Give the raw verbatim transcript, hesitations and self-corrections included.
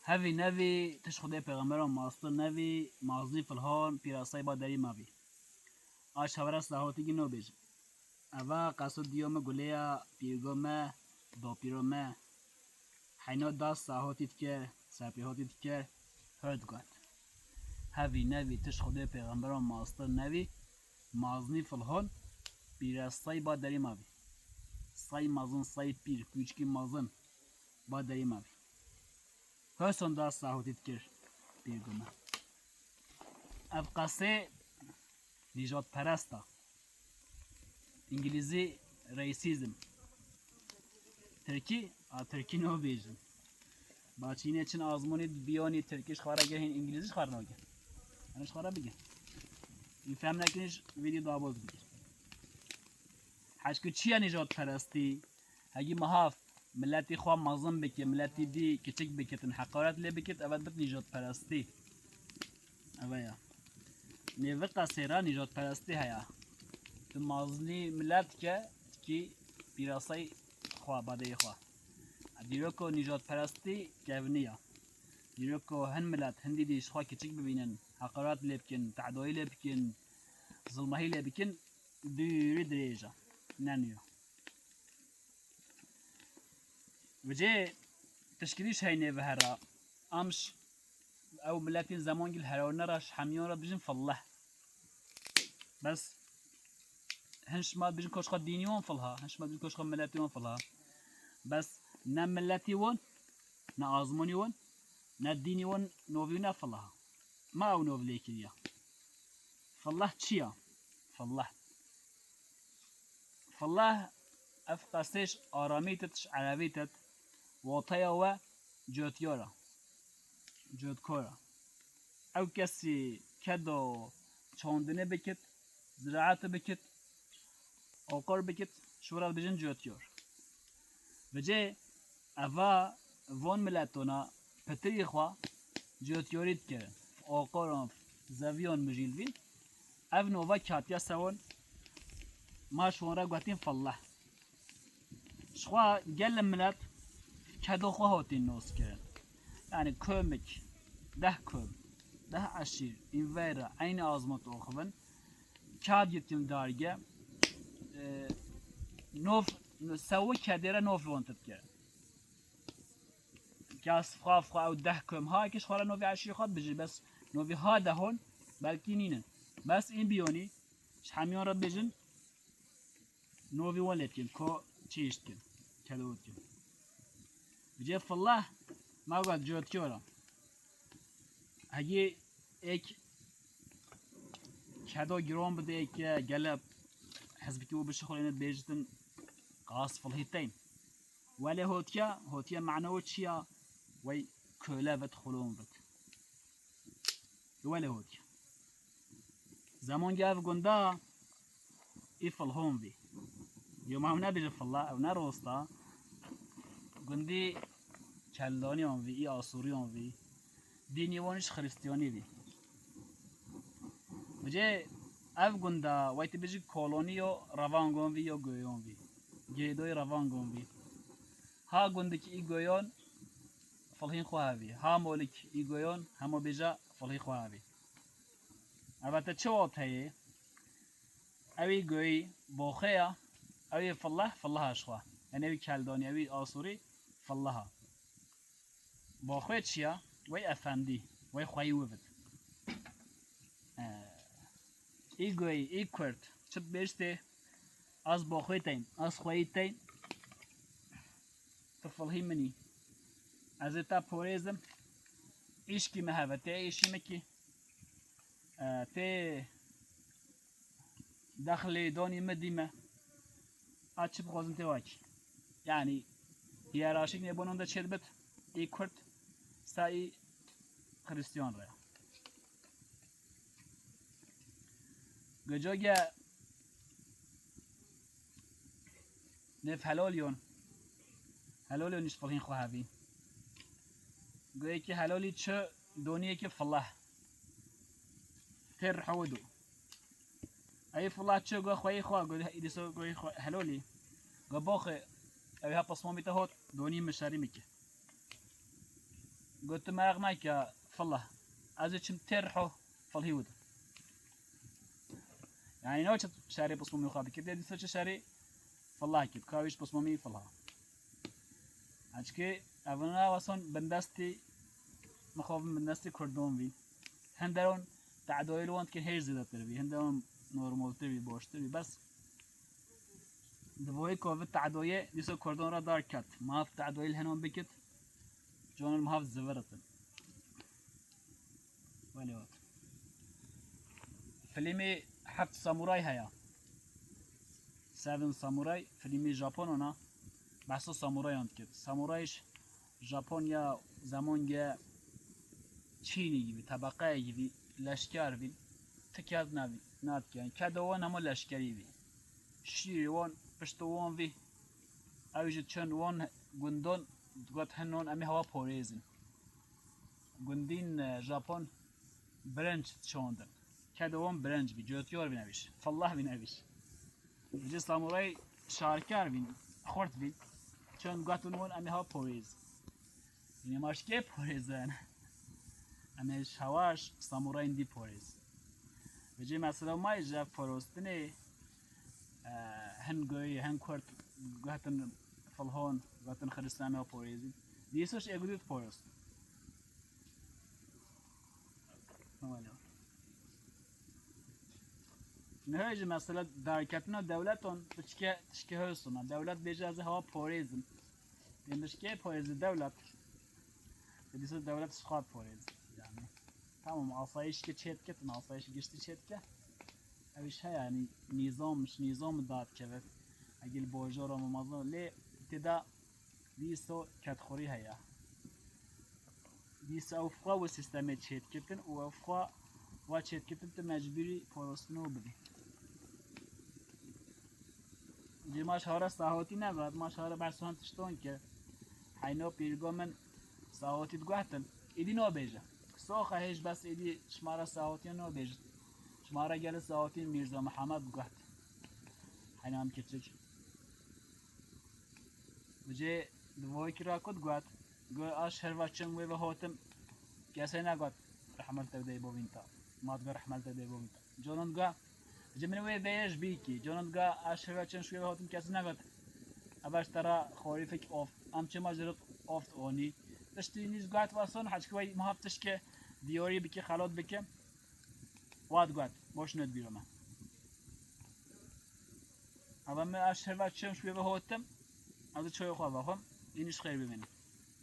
Hevî nevî, tişt Xwedê pêxemberan mastir nevî, maznî filhan, pîrasay ba derî mavî. A çaverest Sahotî gî nobêjim. Eva qeso diyo me guleya pîrgo me, dopîro me. Heyno da Sahotî dike, serpêhotî dike, herd got. Hevî nevî, tişt Xwedê pêxemberan mastir nevî, maznî filhan, pîrasay ba derî mavî. Say mazin, say pîr, kûçikî mazin, ba derî mavî. Hosonda Sahotî dikir pîrgo me. Ev qasê nîjadperest a. Îngilîzî racism. Tirkî, a Tirkî nobêjin. Ba çînê çin azmonî biyonî Tirkî ji xwe re gehîn, Îngilîzî ji xwe re nagin. Em ji xwe re bigin. Em fem nekin ji vîdyo daboz bigir. Heşku çi ye nîjadperestî? Hegî mihav miletî xwe mezin bike, miletî dî kiçik bikitin, heqaret lê bikit, eve dibit nîjadperestî. Eve ya. Nê vi qesê re nîjadperestî heye. Tu mazinî milet ke, tikî pîrasay xwe, badeyê xwe. Dîroko nîjadperestî kevnî ya. Dîroko hin milet, hin dî dî ji xwe kiçik bibînin, heqaret lê bikin, tehdayî lê bikin, zilmahî lê bikin, dûrî dirêj e. Ne nû ye. Vêcê tişkilî ji heynê ve here. Em ji ew miletên zemangî li herewne re ji hemiyan re dibêjin fileh. Bes hin şima dibêjin ku ji xwe dînî wan filha, hin şima dibêjin ku ji xwe miletê wan filha. Bes ne miletî wan, ne azmonî wan, ne dînî wan novî ne filha. Ma ew nov lê kiriye. Fileh çi ya? Fileh. Fileh ev qesê ji aramî tit, ji erebî tit, wateya we cotyar e. Cotkar e. Ew kesî kedo çandinê bikit, ziraetê bikit, oqar bikit, ji we re dibêjin cotyar. Vêcê eva von miletona pitirî xwe cotyarî dikirin. Oqaran, zeviyan mijîl vîn. Ev nova katiya sewon ma ji wan re gotîn fileh. Ji xwe gelê milet kedo xwe hatîn noskirin. Yanî komik, deh kom, deh eşîr, învey re eynî azmon dixwin. Kar girtin darge, e, nov, sewo kedê re nov wan tibke. Kes xwe, xwe ew deh kom ha, kiş xwe re novî eşîrê xwe dibijî, bes novî ha dehon belkî nînin. Bes în biyonî, ji hemiyan re dibêjin, novî wan lê dikin, ko çêj dikin, kedo dikin. Vêcê fileh, me got cotyar e. Hegî êk kedo giron bide, êk gele hizbikî û bişixulêne dibêjitin qas filhî tên. Welê hotiya, hotiya mano çi ya? Wey köle vit, xulon vit. Welê hotiya. Zemangê ev gunda î filhon vî. Yo ma ew nebêje fileh, ew ne rost a. Gundî Keldaniyan vî, î Asûriyan vî. Dînî wan ji Xiristiyanî vî. Vêcê ev gunda, wey tu bijî kolonî yo revangon vî, yo goyon vî. Gêdoyê revangon vî. Ha gundikî î goyon filhîn xwe hevî. Ha molik î goyon hemo bêje filhî xwe hevî. Eve te çi wat heye? Ew î goyî boxê ya, ew ê fileh, fileha ji xwe. Yanî ew î keldanî, ew î asûrî, fileha. Boxê çi ya? Wey efendî, wey xweyî wivit. Ee, î goyî, î kurd, çi dibêjtê? Ez boxê teyim, ez xweyî teyim. Tu filhî min î. Ez ê te porêzim. Îşkî me heve, tê îşî min kî. E, tê dexlê donî min dî me. A çi bixwazin tê wakî. Yanî hiyerarşîk nêbonon de çêdibit. Î kurd sa î Xiristiyan re. Gojoge nêv helolyon. Helolyon îş filhîn xwe hevî. Goyekî helolî çi doniyekî fileh. Tê rihewe do. Ey fileh çi go xweyî xwe, go îdîso goyî xwe helolî. Go boxê ew ha pismamî te hot, donî min şerî min ki. Gotu meraq nake filla. Ez ê çim têr ho fillhî wida. Yani ne çi şerê pismamî xwe bikir, dê dîsa çi şerê filla kir. Ka wî ji pismamî filla. Eçkî evina weson bindestî, mixabin bindestî Kurdon vî. Hinderon te'doyê li wan dikin hêj zêdetir vî. Hinderon normaltir vî, baştir vî. Bes Di bo yê ku vî te'doyê dîsa Kurdon re dar ket. Mav te'doyê li henon bikit, conon mav ziviritin. Welê wat. Filmê Heft Samuray heye. Seven Samuray, filmê Japonon a. Behsa samurayan dikit. Samuray ji Japonya zemange çînî gibi, tebeqeyê gibi, leşker bîn. Ti kes nebî, nadike. Yani keda wan hema leşkerî bî. Şîrê wan, piştê wan vî. Ew jî çend wan gundon, digot hinon em ê hewa porêzin. Gundîn, e, Japon birenc çandin. Keda wan birenc bî, cotyar bî nebîş. Fillah bî nebîş. Ji samuray şarkar bîn, xurt bîn. Çend gotin wan em ê hewa porêz. Yine maşkê porêzin. Em ê şawaş samurayên dî porêz. Vêcê mesela may ji ev porostinê, e, hin goyê, hin kurt gotin filhon, gotin xiristana porêzî. Dîsoş ê gudut porost. Niha jî mesela darketina dewletan tişke, tişke hosuna. Dewlet bêje ez ê hewa porêzim. Tê tişke porêzi dewlet. Dîsa dewlet ji xwe porêz. Yani tamam, asayîş ke çêdike, tu asayîş giştî çêdike. Ew iş heye, yani nîzam, ji nîzam dadikeve. Egil bojora memazo lê tê de Dîso kedxurî heye. Dîso ew xwe wê sîstemê çêdiketin û ew xwe wa çêdiketin tu mecbûrî porostin û bibî. Cê ma ji hara sahotî negot, ma ji hara behsa hin tiştan kir. Heyno pîrgo min sahotî diguhetin. Êdî nabêje. Soxa hêj bes êdî ji ma re sahotî nabêje. Ji ma re gelê sahotî Mîrza Mihemed diguhet. Heyna em kiçik. Vêcê di voyekî ra ku digot, got, "A şerva çim wê ve hotim." Kesê negot, "Rehmet te dey bovîn ta." Ma digot, "Rehmet te dey bovîn ta." Conon digot, "Ji min wê veye ji bî kî." Conon digot, "A şerva çim ji wê ve hotim." Kesê negot, "Eva ji te ra xorî fik oft." Em çima ji rit oft onî. Tiştî nîz got, "Wa son heçki wey muhaf tişke diyorî bike, xelot bike." Wa digot, "Boş net bîro me." Eva me a şerva çim ji wê ve hotim. Ez çoyê xwe vexwim. Îniş xeyr bimînin.